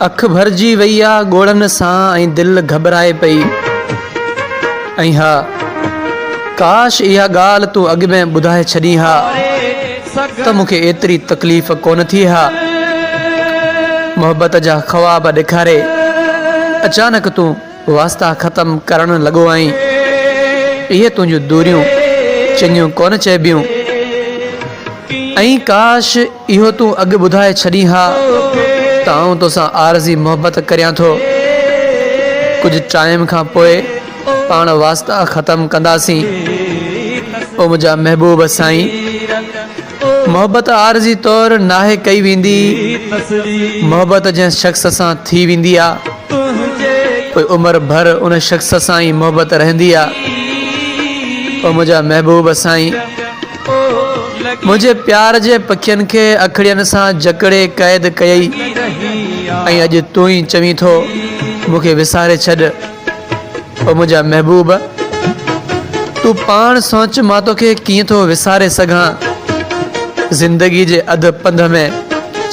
اک ڀرجي وئي آ ڳوڙهن سان ۽ دل گهٻرائي پئي. ۽ ها! ڪاش اها ڳالهه تون اڳ ۾ ٻڌائي ڇڏين ها ته مون کي ايتري تڪليف ڪونه ٿئي ها. محبت جا خواب ڏيکاري اچانڪ تون واسطا ختم ڪرڻ لڳو آهين. اهي تنهنجون دوريون چڱيون ڪونه چئبيون. ۽ ڪاش اهو تون اڳ ٻڌائي ڇڏين ها ته آئون توسان عارضي محبت ڪريان ٿو. ڪجهه ٽائيم کان پوء پاڻ واسطا ختم ڪنداسين. او منهنجا محبوب سائين! محبت عارضي طور ناهي ڪئي ويندي. محبت جنهن شخص سان ٿي ويندي آ، پوء عمر ڀر ان شخص سان ئي محبت رهندي آ. او منهنجا محبوب سائين! منهنجي پيار جي پکين کي اکڙين سان جڪڙي قيد ڪيئي ۽ اڄ تون ئي چوين ٿو مون کي وساري ڇڏ. او منهنجا محبوب! تون پاڻ سوچ مان توکي ڪيئن ٿو وساري سگهان. زندگي جي اڌ پنڌ ۾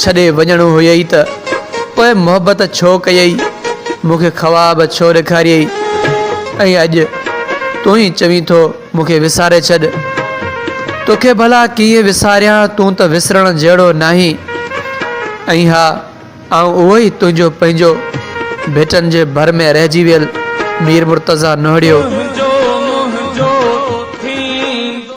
ڇڏي وڃڻو هيئي ته پوء محبت ڇو ڪيئي، مون کي خواب ڇو ڏيکاريئي ۽ اڄ تون ئي چوين ٿو مون کي وساري ڇڏ. توکي ڀلا ڪيئن وساريان، تون ته وسرڻ جهڙو ناهين. ۽ ها، آئون اهو ئي تنهنجو پنهنجو ڀٽن جي ڀر ۾ رهجي ويل مير مرتضيٰ نوهڙيو.